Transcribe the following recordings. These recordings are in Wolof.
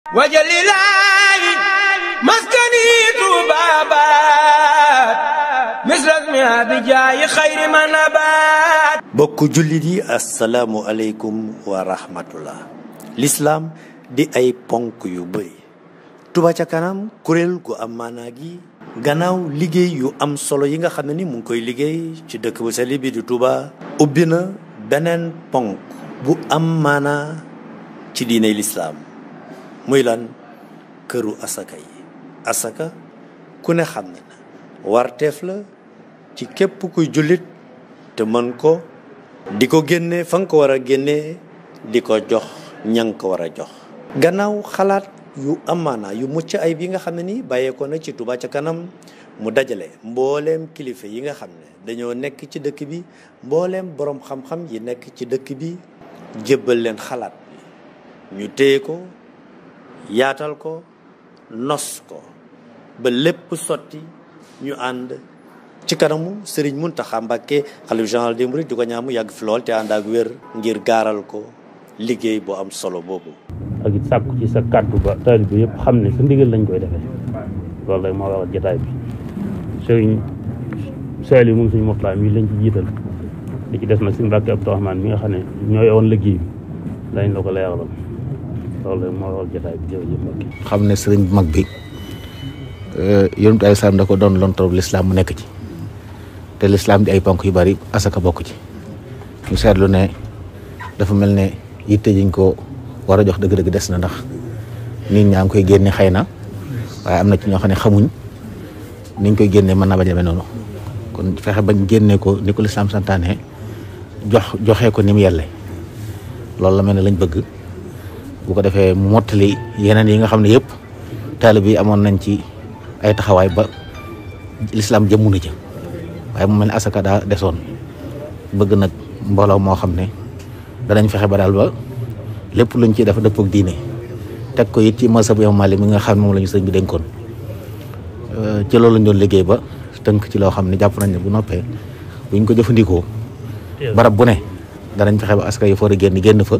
wajalilaahi maskani tuubaabaat misrasmi abijaayi xayri manabaat. bokk jullit yi asalaamu aleykum wa rahmatullah. lislaam di ay ponk yu bëri. Touba ca kanam kuréel gu am maanaa gi gannaaw liggéey yu am solo yi nga xam ne ni mu ngi koy liggéey ci dëkk bu sell bi di Touba ubbi na beneen ponk bu am maanaa ci diiney lislaam muy lan këru asaka yi. asaka ku ne xam ne na warteef la ci képp kuy jullit te mën ko di ko génne fa nga ko war a génne di ko jox ña nga ko war a jox. gannaaw xalaat yu amaana yu mucc ayib yi nga xam ne ni bàyyeekoo na ci Touba ca kanam mu dajale mbooleem kilifa yi nga xam ne dañoo nekk ci dëkk bi mbooleem boroom xam-xam yi nekk ci dëkk bi jébbal leen xalaat bi ñu téye ko yaatal ko nos ko ba lépp sotti ñu ànd ci kanamu Serigne Mountakha Mbacké xalifa général des mourides di ko ñaan mu yàgg fi lool te ànd ak wér ngir gaaral ko liggéey bu am solo boobu. ak it sàkku ci sa kàddu ba taalibe bi yëpp xam ne sa ndigal lañ koy defee loolu rek moo waral jotaay bi. Serigne Saliou moom suñu Mourtala mii lañ ci jiital di ci des nag suñu Mbacké Abdourahmane mi nga xam ne ñoo yowoon liggéey bi lañ la ko leeralal loolu rek moo waral jotaay bi. jërëjëf Mbacké. xam ne sëriñ bu mag bi yonent ay salaam da ko doon lontorub lislaam mu nekk ci te lislaam di ay ponk yu bari asaka bokk ci ñu seetlu ne dafa mel ne yitte jiñ ko war a jox dëgg-dëgg des na ndax nit ñaa ngi koy génne xëy na waaye am na ci ñoo xam ne xamuñ niñ koy génne mën naa bañ a demee noonu kon fexe bañ génne ko ni ko lislaam santaane joxe ko ni mu yelle loolu la mel ne lañ bëgg bu ko defee mu mottali yeneen yi nga xam ne yëpp taalib yi amoon nañ ci ay taxawaay ba lislaam jëmmu na ca waaye mu mel ne asaka daa desoon bëgg nag mbooloo moo xam ne danañ fexe ba daal ba lépp luñ ciy def dëppoo ak diine teg ko it ci masab Imam Maalik mi nga xam ne moom la ñu sëñ bi dénkoon ci loolu lañ doon liggéey ba tënk ci loo xam ne jàpp nañ ne bu noppee buñ ko jëfandikoo barab bu ne danañ fexe ba askan yi foor a génn fa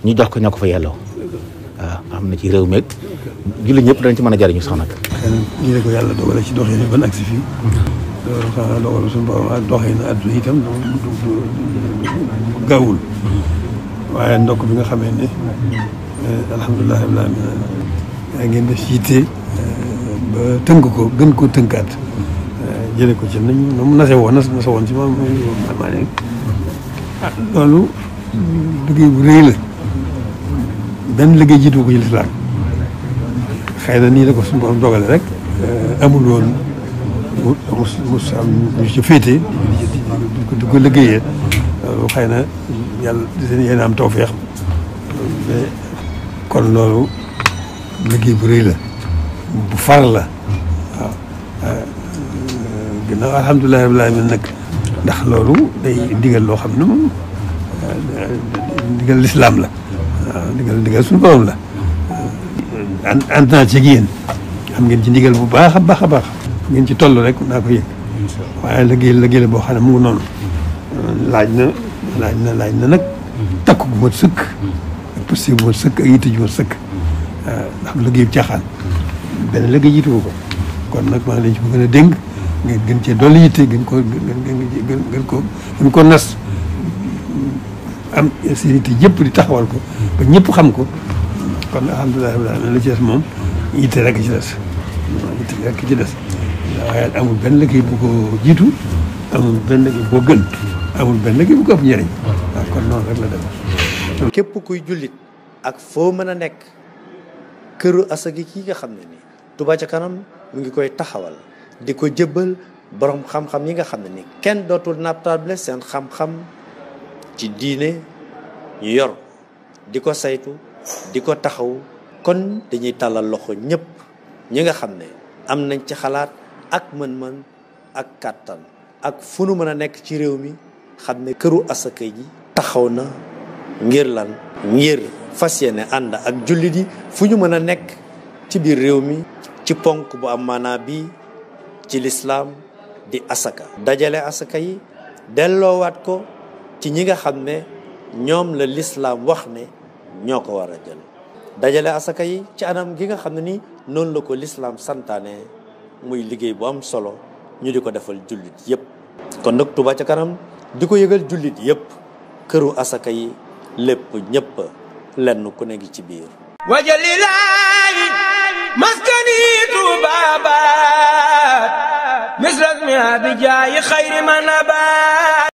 ñu jox ko ñoo ko fa yelloo waaw xam ne ci réew meeg julli ñëpp danañ ci mën a jariñu sax nag. ñu ne ko yàlla dogale ci doxin ban agsi fii loolu xanaa dogal suñu borom ak doxin àdduna itam du gaawul waaye ndokk bi nga xamee ne alhamdulilah rabbil alamin yaa ngeen def yitte ba tënk ko gën koo tënkaat jële ko ci nañu mu nase woon ci moom maa ne loolu liggéey bu rëy la benn liggéey jiitu ko ci lislaam xëy na nii la ko suñu borom dogale rek amul woon mu am ñu ci féete di ko liggéeyee loolu xëy na yàlla yéen am tawfeex mais kon loolu liggéey bu rëy la bu far la waaw ginnaaw alhamdulilah rabbil alamin nag ndax loolu day ndigal loo xam ne moom ndigal lislaam la waaw ndigal suñu borom la ànd naa ci yéen xam ngeen ci ndigal bu baax a baax a baax ngeen ci toll rek naa ko yëg waaye liggéey la boo xam ne mu ngi noonu laaj na nag takk gu mat sëkk ak posté bu mat sëkk ak yitte ju mat sëkk ndax liggéey bu caaxaan benn liggéey jiitu ko kon nag maa ngi leen ci bëgg a dénk ngeen gën cee dolli yitte gën ko nas am seen yitte yëpp di taxawal ko ba ñëpp xam ko kon alhamdulilah la ci des moom yitte rek ci des waaye amul benn liggéey bu ko jiitu amul benn liggéey boo gën amul benn liggéey bu ko ëpp njëriñ waaw kon noonu rek la dem. képp kuy jullit ak foo mën a nekk këru asaka gi nga xam ne ni Touba ca kanam mu ngi koy taxawal di ko jëbbal borom xam-xam yi nga xam ne ni kenn dootul nattable seen xam-xam ci diine ñu yor di ko saytu di ko taxaw kon dañuy tàllal loxo ñëpp ñi nga xam ne am nañ ci xalaat ak mën-mën ak kàttan ak fu nu mën a nekk ci réew mi xam ne këru asaka ji taxaw na ngir lan ngir fas yéene ànd ak jullit yi fu ñu mën a nekk ci biir réew mi ci ponk bu am maanaa bi ci lislaam di asaka dajale asaka yi delloowaat ko ci ñi nga xam ne ñoom la lislaam wax ne ñoo ko war a jël dajale asaka yi ci anam gi nga xam ne ni noonu la ko lislaam santaane muy liggéey bu am solo ñu di ko defal jullit yépp kon nag Touba ca kanam di ko yëgal jullit yépp këru asaka yi lépp ñépp lenn ku ne ngi ci biir wajalilaayi maskani tubabat misras mi abijaayi xayri man abat